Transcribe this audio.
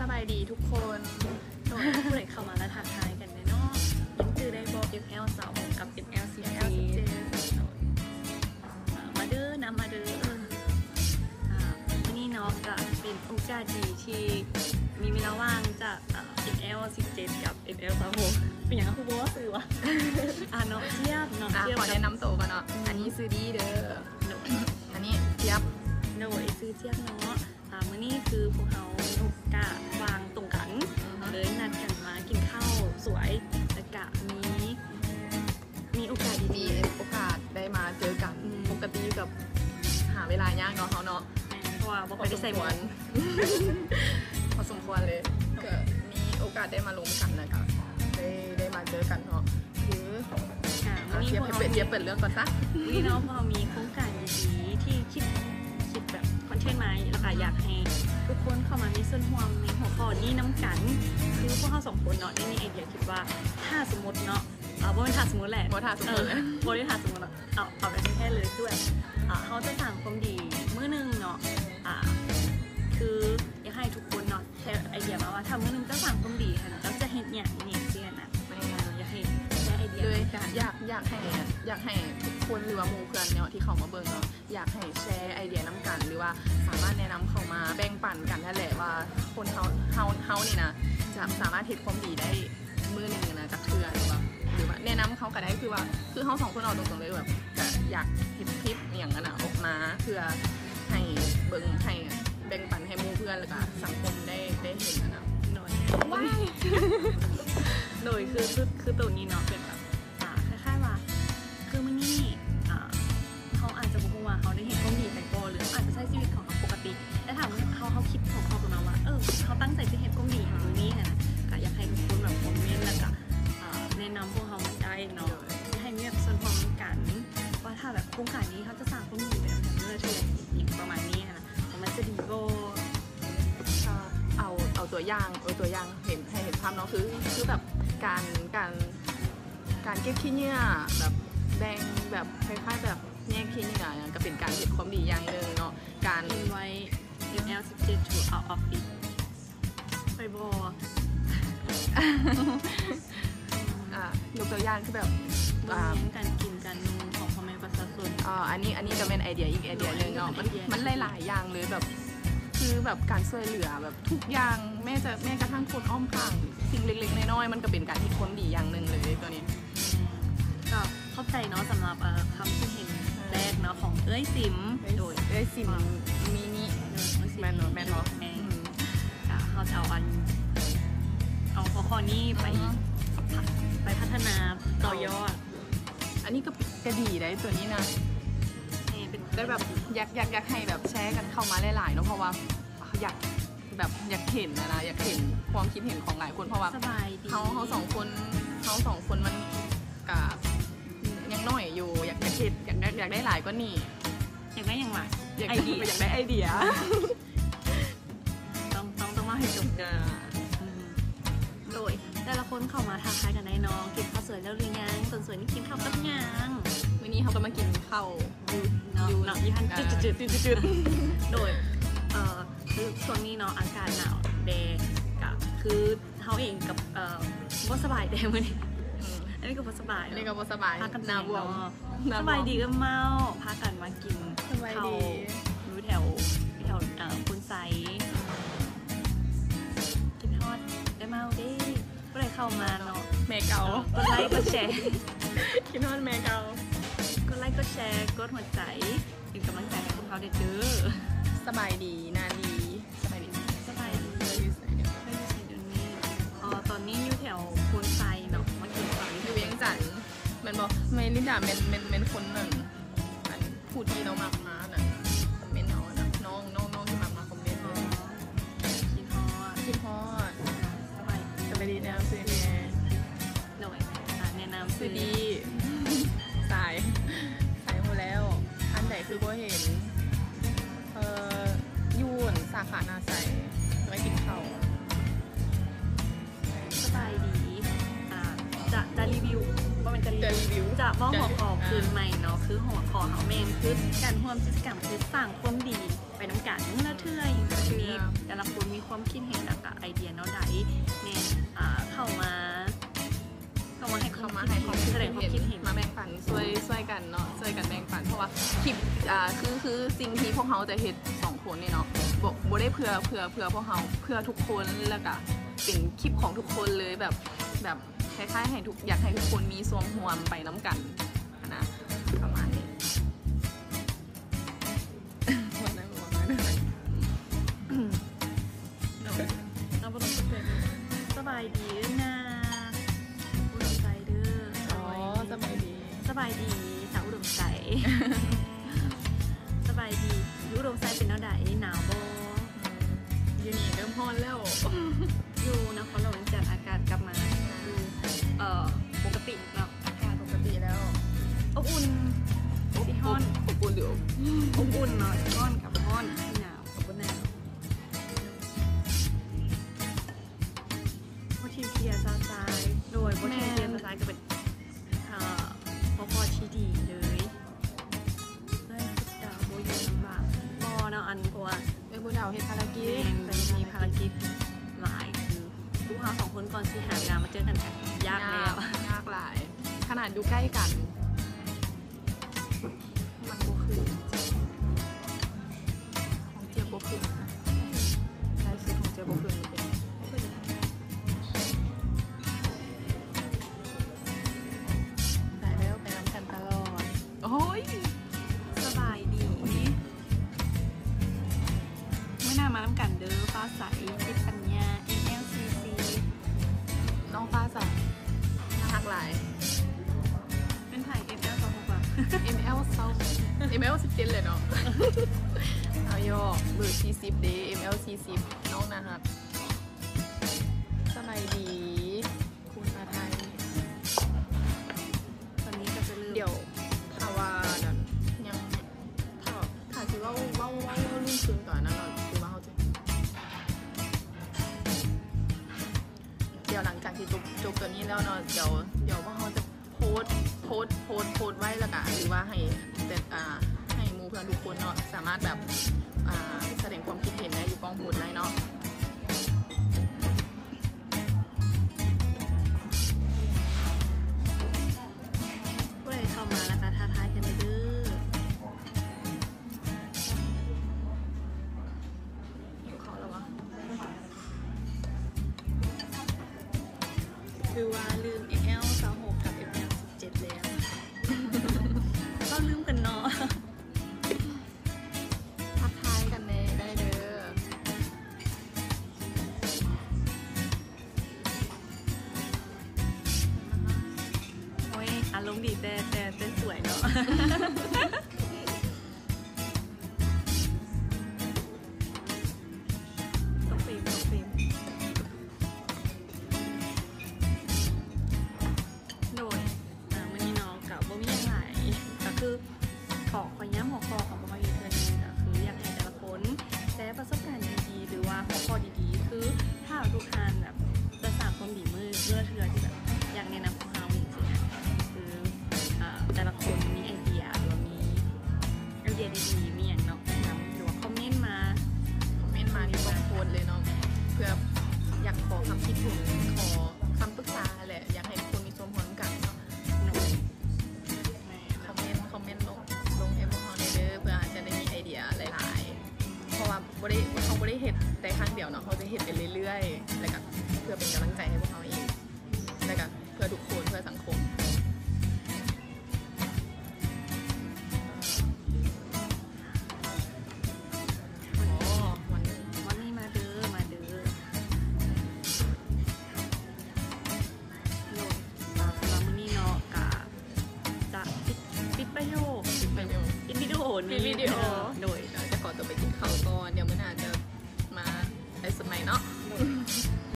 ສະບາຍດີທຸກຄົນ ໂດຍ ຜູ້ໃດເຂົ້າມາລະທັກທາຍກັນແດ່ເນາະ. ຍັງຈື່ໄດ້ບໍ່? ເອັມແອລຊາວຫົກກັບ ເອັມແອລສິບເຈັດ ມາເດີ ນຳມາເດີ. ອ່າ ມື້ນີ້ເນາະ ກະເປັນໂອກາດດີທີ່ມີເວລາວ່າງຈາກ ອ່າ ເອັມແອລສິບເຈັດກັບ ເອັມແອລຊາວຫົກ ເປັນຫຍັງຄືບໍ່ເວົ້າຊື່ວະ? ອ່າ ເນາະ ຈຽບເນາະ ອ່າ ຈຽບ ຂໍແນະນຳໂຕກ່ອນເນາະ. ອືມ ອັນນີ້ຊື່ດີເດີ ໂດຍ ອັນນີ້ຈຽບ ໂດຍ ຊື່ຈຽບເນາະ. ອ່າ ມື້ນີ້ຄືພວກເຮົາກະວ່າງຕົງກັນ ອືຮຶ ເລີຍນັດກັນມາກິນເຂົ້າສວຍ ແລ້ວກະມີ ມີໂອກາດດີໆ ມີໂອກາດໄດ້ມາເຈີກັນ. ອືມ ປົກກະຕິກະຫາເວລາຍາກເນາະເຮົາເນາະ. ແມ່ນ ເພາະວ່າບໍ່ຄ່ອຍໄດ້ໃສ່ໝວກ ພໍສົມຄວນ ພໍສົມຄວນເລີຍ. ກະມີໂອກາດໄດ້ມາລົມກັນ ແລ້ວກະໄດ້ ໄດ້ມາເຈີກັນເນາະ. ຄື ອ່າ ມື້ນີ້ພວກເຮົາ ເປີດ ເປີດເລື່ອງກ່ອນຊະ. ມື້ນີ້ເນາະ ພວກເຮົາມີໂຄງການດີໆ ທີ່ຄິດ ຄິດແບບຄອນເທັນມາ ແລ້ວກະຢາກໃຫ້ທຸກຄົນເຂົ້າມາມີສ່ວນຮ່ວມໃນຫົວຂໍ້ນີ້ນຳກັນ. ຄືພວກເຮົາສອງຄົນເນາະ ໄດ້ມີໄອເດຍຄິດວ່າ ຖ້າສົມມຸດເນາະ ອ່າ ບໍ່ແມ່ນຖ້າສົມມຸດແຫຼະ ບໍ່ຖ້າສົມມຸດ ເອີ ບໍ່ໄດ້ຖ້າສົມມຸດເນາະ ເອົາ ເອົາແບບແທ້ໆເລີຍ ຄືແບບ ອ່າ ເຮົາຈະສ້າງຄວາມດີມື້ໜຶ່ງເນາະ. ອ່າ ຄືຢາກໃຫ້ທຸກຄົນເນາະ ແຊໄອເດຍມາວ່າ ຖ້າມື້ໜຶ່ງເຈົ້າສ້າງຄວາມດີຫັ້ນ ເຈົ້າຈະເຮັດຫຍັງ ອີ່ຫຍັງຊີ້ນະ. ແມ່ນ ເອີ ຢາກໃຫ້ແຊໄອເດຍ ໂດຍ ນຳກັນ ຢາກ ຢາກໃຫ້ ຢາກໃຫ້ທຸກຄົນ ຫຼືວ່າໝູ່ເພື່ອນເນາະ ທີ່ເຂົ້າມາເບິ່ງເນາະ ຢາກໃຫ້ແຊໄອເດຍນຳກັນ ຫຼືວ່າສາມາດແນະນຳເຂົ້າມາແບ່ງປັນກັນຫັ້ນແຫຼະ ວ່າຄົນເຮົາ ເຮົາ ເຮົານີ້ນະ ຈະສາມາດເຮັດຄວາມດີໄດ້ມື້ໜຶ່ງນະ ຈັກເທື່ອ ຫຼືວ່າ ຫຼືວ່າແນະນຳເຮົາກະໄດ້. ຄືວ່າ ຄືເຮົາສອງຄົນເວົ້າຕົງໆເລີຍ ແບບ ກະຢາກເຮັດຄລິບອີ່ຫຍັງຫັ້ນນະ ອອກມາ ເພື່ອໃຫ້ເບິ່ງ ໃຫ້ແບ່ງປັນໃຫ້ໝູ່ເພື່ອນ ແລ້ວກະສັງຄົມໄດ້ ໄດ້ເຫັນຫັ້ນນະ. ໂດຍ ວ້າຍ ໂດຍ ຄື ຄື ຄືໂຕນີ້ເນາະ ເປັນແບບ ອ່າ ຄ້າຍໆວ່າ ຄືມື້ນີ້ ອ່າ ເຮົາອາດຈະບໍ່ຮູ້ວ່າເຮົາໄດ້ເຮັດຄວາມດີໄປບໍ່ ຫຼືເຮົາອາດຈະໃຊ້ຊີວິດຂອງເຮົາປົກກະຕິ ແຕ່ຖ້າເຮົາ ເຮົາຄິດຂອງເຮົາຕົວນັ້ນວ່າ ເອີ ເຮົາຕັ້ງໃຈຈະເຮັດຄວາມດີໃນມື້ນີ້ຫັ້ນນະ ກະຢາກໃຫ້ທຸກຄົນແບບຄອມເມັນ ແລ້ວກະ ອ່າ ແນະນຳພວກເຮົາມາໄດ້ເນາະ ໃຫ້ມີແບບສ່ວນຮ່ວມນຳກັນ ວ່າຖ້າແບບໂຄງການນີ້ເຮົາຈະສ້າງຄວາມດີໄປນຳກັນເມື່ອເທື່ອ ຫຍັງປະມານນີ້ຫັ້ນນະ ມັນຈະດີບໍ່? ເອົາ ເອົາຕົວຢ່າງ ເອົາຕົວຢ່າງເຫັນ ໃຫ້ເຫັນພາບເນາະ ຄື ຄືແບບການ ການ ການເກັບຂີ້ເຫຍື້ອ ແບບແບ່ງ ແບບຄ້າຍໆແບບແຍກຂີ້ເຫຍື້ອ ກະເປັນການເຮັດຄວາມດີຢ່າງໜຶ່ງເນາະ. ການ invite ເອັມແອລສິບເຈັດ to our office ໄປບໍ່? ອ່າ ຍົກຕົວຢ່າງຄືແບບ ອ່າ ການກິນການນຸ່ງຂອງພໍ່ແມ່ປະຊາຊົນ. ອ່າ ອັນນີ້ ອັນນີ້ກະແມ່ນໄອເດຍອີກໄອເດຍໜຶ່ງເນາະ. ມັນ ມັນຫຼາຍໆຢ່າງເລີຍ ແບບ ຄືແບບການຊ່ວຍເຫຼືອແບບທຸກຢ່າງ ແມ້ຈະ ແມ້ກະທັ່ງຄົນອ້ອມຂ້າງ ສິ່ງເລັກໆນ້ອຍໆ ມັນກະເປັນການເຮັດຄວາມດີຢ່າງໜຶ່ງເລີຍ ໂຕນີ້. ກະຂອບໃຈເນາະ ສຳລັບ ເອີ ຄຳຄິດເຫັນແລກເນາະ ຂອງເອື້ອຍຊິມ ໂດຍ ເອື້ອຍຊິມ ມິນິ ແມ່ນບໍ່? ແມ່ນບໍ່? ແມ່ນ ອືມ ກະເຮົາຈະເອົາອັນ ເອົາຫົວຂໍ້ນີ້ໄປ ອືຮຶ ໄປພັດທະນາຕໍ່ຍອດ. ອັນນີ້ກະ ກະດີໄດ໋ ໂຕນີ້ນະ ແມ່ນ ໄດ້ແບບ ຢາກ ຢາກ ຢາກໃຫ້ແບບແຊກັນເຂົ້າມາຫຼາຍໆເນາະ ເພາະວ່າຢາກ ແບບຢາກເຫັນຫັ້ນນະ ຢາກເຫັນຄວາມຄິດເຫັນຂອງຫຼາຍຄົນ ເພາະວ່າ ສະບາຍດີ ເຮົາ ເຮົາສອງຄົນ ເຮົາສອງຄົນມັນກະຍັງນ້ອຍຢູ່ ຢາກ ຢາກເຮັດ ຢາກໄດ້ ຢາກໄດ້ຫຼາຍກວ່ານີ້. ຢາກໄດ້ຫຍັງຫວາ? ຢາກ ໄອເດຍ ຢາກໄດ້ໄອເດຍ ຕ້ອງ ຕ້ອງ ຕ້ອງເວົ້າໃຫ້ຈົບ. ໂດຍ ແຕ່ລະຄົນເຂົ້າມາທັກທາຍກັນໄດ້ເນາະ ກິນເຂົ້າສວຍແລ້ວຫຼືຍັງ? ຄົນສວຍນີ້ກິນເຂົ້າກັບຫຍັງ? ມື້ນີ້ເຮົາກະມາກິນເຂົ້າ ຢູ່ເນາະ ຢູ່ເນາະ ຢູ່ຫັ້ນ ຈຸດໆໆ ໂດຍ ເອີ ຄືຊ່ວງນີ້ເນາະ ອາກາດໜາວແດ່ ກະຄືເຮົາເອງກະ ເອີ ບໍ່ສະບາຍແດ່ມື້ນີ້. ອືມ ອັນນີ້ກະບໍ່ສະບາຍ ອັນນີ້ກະບໍ່ສະບາຍ ພາກັນໜ້າບວມ ໜ້າບວມ. ສະບາຍດີເອື້ອຍເມົາ ພາກັນມາກິນເຂົ້າຢູ່ແຖວ ຢູ່ແຖວ ເອີ ໂພນໄຊ. ຄິດຮອດເອື້ອຍເມົາເດ້. ຜູ້ໃດເຂົ້າມາເນາະ ແມ່ເກົ່າ ເອີ ກົດໄລກົດແຊ ຄິດຮອດແມ່ເກົ່າ ກົດໄລກົດແຊ ກົດຫົວໃຈ ເປັນກຳລັງໃຈໃຫ້ພວກເຮົາແດ່ເດີ. ສະບາຍດີ ນາລີ ສະບາຍດີ ສະບາຍດີ ເອີ ຕອນນີ້ຢູ່ແຖວໂພນໄຊເນາະ ມາກິນເຂົ້າຢູ່ວຽງຈັນ ແມ່ນບໍ່? ແມ່ລິນດາແມ່ນ ແມ່ນ ແມ່ນຄົນນັ້ນ ອັນ ຜູ້ທີ່ເຮົາມັກມາຫັ້ນນະ ຄອມເມັນເຮົາຫັ້ນນະ ນ້ອງ ນ້ອງ ນ້ອງທີ່ມັກມາຄອມເມັນ. ອໍ ຄິດຮອດ ຄິດຮອດ. ສະບາຍ ສະບາຍດີ ແນະນຳຊື່ແດ່. ໂດຍ ອ່າ ແນະນຳຊື່ ຊື່ດີ ສາຍ ສາຍຮູ້ແລ້ວ. ອັນໃດຄືບໍ່ເຫັນ? ເອີ ຢູ່ສາຂານາໄຊ ໄວ້ກິນເຂົ້າ. ສະບາຍດີ ອ່າ ຈະ ຈະຣີວິວ ບໍ່ແມ່ນຈະຣີວິວ ຈະເວົ້າຫົວຂໍ້ຄືນໃໝ່ເນາະ ຄືຫົວຂໍ້ເຮົາແມ່ນ ຄືການຮ່ວມກິດຈະກຳ ຄືສ້າງຄວາມດີໄປນຳກັນເທື່ອ ແຕ່ລະຄົນມີຄວາມຄິດເຫັນ ແລ້ວກະໄອ ไอเดียแนวใด แม่น อ่า เข้ามา เข้ามาให้ เข้ามาให้ความคิดเห็น แสดงความคิดเห็น มาแบ่งปัน ช่วย ช่วยกันเนาะ ช่วยกันแบ่งปัน เพราะว่าคลิป อ่า คือ คือสิ่งที่พวกเราจะเฮ็ดสองคนนี่เนาะ บ่ บ่ได้เพื่อ เพื่อ เพื่อพวกเรา เพื่อทุกคน แล้วก็เป็นคลิปของทุกคนเลย แบบ แบบคล้ายๆ ให้ทุก อยากให้ทุกคนมีส่วนร่วมไปนำกันหั้นนะ ประมาณนี้ สบายดีเด้อนา อุดมใจเด้อ อ๋อ สบายดี สบายดี สาวอุดมใจ สบายดี อยู่อุดมใจเป็นแนวใด หนาวบ่ อืม อยู่นี่เริ่มร้อนแล้ว อยู่นครหลวงเวียงจันทน์อากาศกลับมาอยู่ เอ่อ ปกติเนาะ อากาศปกติแล้ว อบอุ่น อบ สิฮ้อน อบ อบอุ่นหรืออบ อบอุ่นเนาะ สิฮ้อนกับบ่ฮ้อน สิหนาวกับบ่หนาว บ่ทิ่มเทียซาวซาย โดยบ่ทิ่มเทียซาวซายก็เป็น เอ่อ ครอบครัวที่ดีเลย เอ้ย ดาวบ่อยู่ลำบาก บ่เนาะ อัน เพราะว่า เอ้ย บ่ดาวเฮ็ดภารกิจ แม่น เพิ่นมีภารกิจหลาย คือพวกเราสองคนก่อนสิหาเวลามาเจอกันก็ยากแล้ว ยาก ยากหลาย ขนาดอยู่ใกล้กัน มันบ่คือ ของเจี๊ยบบ่คือนะ ไลฟ์สดของเจี๊ยบบ่คือ มันเป็น ตายแล้ว ไปนำกันตลอด โอ้ย สบายดี มื้อหน้ามานำกันเด้อ ฟ้าใส จิตปัญญา เอ็มแอลซีซี น้องฟ้าใส น่าฮักหลาย เป็นไผ เอ็มแอลซาวหก อะ เอ็มแอลซาว เอ็มแอลสิบเจ็ด เลยเนาะ เอาหยอก เบอร์สี่สิบเด้ เอ็มแอลสี่สิบ น้องน่าฮัก สบายดี คุณอาไทย ตอนนี้ก็จะเริ่ม เดี๋ยว ถ้าว่านั้น ยัง ถ้า ถ้าสิเว้า เว้า เว้า เว้ารุ่นคืนก่อนนะเนาะ คือว่าเฮาจะ เดี๋ยวหลังจากที่จบ จบตัวนี้แล้วเนาะ เดี๋ยว เดี๋ยวพวกเฮาจะโพสต์ โพสต์ โพสต์ โพสต์ไว้ แล้วก็ หรือว่าให้ แต่ อ่า ให้หมู่เพื่อนทุกคนเนาะ สามารถแบบ อ่า แสดงความคิดเห็นได้อยู่กล่องโพสต์ได้เนาะ ผู้ใดเข้ามาแล้วก็ทักทายกันเด้อ หิวข้าวแล้ววะ คือว่าลืม เอ็มแอลซาวหก กับ เอ็มแอลสิบเจ็ด แล้ว ก็ลืมกันเนาะ ทักทายกันแน่ได้เด้อ โอ้ย อารมณ์ดีแต่ แต่ แต่สวยเนาะ ต้องเฟรม ต้องเฟรม โดย อ่า มื้อนี้เนาะ ก็บ่มีหยังหลาย ก็คือ ขอ ขอย้ำหัวข้อของพวกเราอีกเทื่อหนึ่ง ก็คืออยากให้แต่ละคนแชร์ประสบการณ์ดีๆ หรือว่าหัวข้อดีๆ คือถ้าทุกท่านแบบจะสร้างความดีมื้อ มื้อละเทื่อที่แบบอยากแนะนำพวกเราจังซี้นะ คือ เอ่อ แต่ละคนมีไอเดีย หรือว่ามีไอเดียดีๆ มีหยังเนาะ นำ หรือว่าคอมเมนต์มา คอมเมนต์มาที่กล่องโพสต์เลยเนาะ เพื่ออยากขอคำคิดเห็น ขอคำปรึกษาแหละ อยากให้ทุกคนมีส่วนร่วมกันเนาะ คอมเมนต์ คอมเมนต์ลง ลงให้พวกเราแหน่เด้อ เพื่ออาจจะได้มีไอเดียหลายๆ เพราะว่าบ่ได้ เราบ่ได้เฮ็ดแต่ครั้งเดียวเนาะ เราจะเฮ็ดไปเรื่อยๆ แล้วก็เพื่อเป็นกำลังใจให้พวกเราเอง แล้วก็เพื่อทุกคน เพื่อสังคม อ๋อ วันนี้ วันนี้มาเด้อ มาเด้อ โดย อ่า สำหรับมื้อนี้เนาะ กะจะปิด ปิดประโยค ปิดประโยค ปิดวิดีโอนี้ ปิดวิดีโอ โดย เดี๋ยวจะขอตัวไปกินข้าวก่อน เดี๋ยวมื้อหน้าจะมาไลฟ์สดใหม่เนาะ